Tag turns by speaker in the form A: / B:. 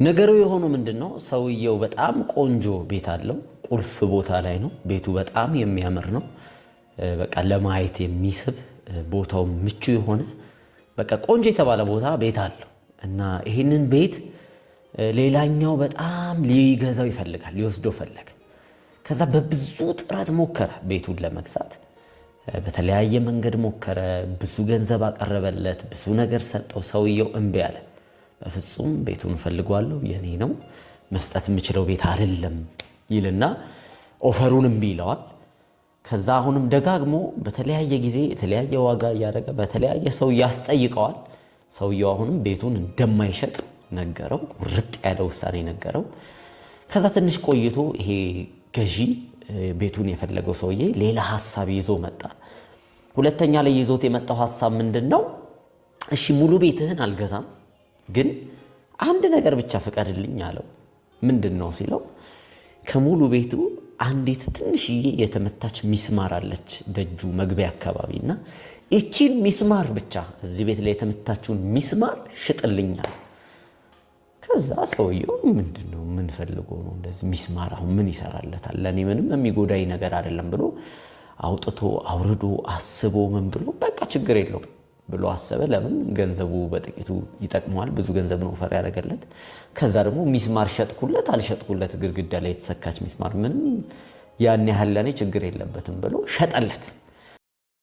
A: ነገሩ የሆነው ምንድን ነው? ሰውየው በጣም ቆንጆ ቤት አለው። ቁልፍ ቦታ ላይ ነው ቤቱ። በጣም የሚያምር ነው። በቃ ለማየት የሚስብ፣ ቦታው ምቹ የሆነ፣ በቃ ቆንጆ የተባለ ቦታ ቤት አለው እና ይህንን ቤት ሌላኛው በጣም ሊገዛው ይፈልጋል፣ ሊወስደው ፈለገ። ከዛ በብዙ ጥረት ሞከረ ቤቱን ለመግዛት፣ በተለያየ መንገድ ሞከረ። ብዙ ገንዘብ አቀረበለት፣ ብዙ ነገር ሰጠው። ሰውየው እምቢ አለ። በፍጹም ቤቱን እፈልገዋለሁ፣ የኔ ነው፣ መስጠት የምችለው ቤት አይደለም ይልና offer ኡን እምቢ ይለዋል። ከዛ አሁንም ደጋግሞ በተለያየ ጊዜ የተለያየ ዋጋ እያደረገ በተለያየ ሰው ያስጠይቀዋል። ሰውየው አሁንም ቤቱን እንደማይሸጥ ነገረው። ቁርጥ ያለ ውሳኔ ነገረው። ከዛ ትንሽ ቆይቶ ይሄ ገዢ፣ ቤቱን የፈለገው ሰውዬ ሌላ ሀሳብ ይዞ መጣ። ሁለተኛ ላይ ይዞት የመጣው ሀሳብ ምንድን ነው? እሺ ሙሉ ቤትህን አልገዛም፣ ግን አንድ ነገር ብቻ ፍቀድልኝ አለው። ምንድን ነው ሲለው፣ ከሙሉ ቤቱ አንዲት ትንሽዬ የተመታች ሚስማር አለች ደጁ መግቢያ አካባቢ እና ይቺን ሚስማር ብቻ፣ እዚህ ቤት ላይ የተመታችውን ሚስማር ሽጥልኝ አለ። ከዛ ሰውየው ምንድን ነው፣ ምን ፈልጎ ነው እንደዚህ ሚስማር፣ አሁን ምን ይሰራለታል? ለእኔ ምንም የሚጎዳኝ ነገር አይደለም ብሎ አውጥቶ አውርዶ አስቦ ምን ብሎ በቃ ችግር የለውም ብሎ አሰበ። ለምን፣ ገንዘቡ በጥቂቱ ይጠቅመዋል። ብዙ ገንዘብ ነው offer ያደረገለት። ከዛ ደግሞ ሚስማር ሸጥኩለት አልሸጥኩለት ግድግዳ ላይ የተሰካች ሚስማር ምንም ያን ያህል ለእኔ ችግር የለበትም ብሎ ሸጠለት።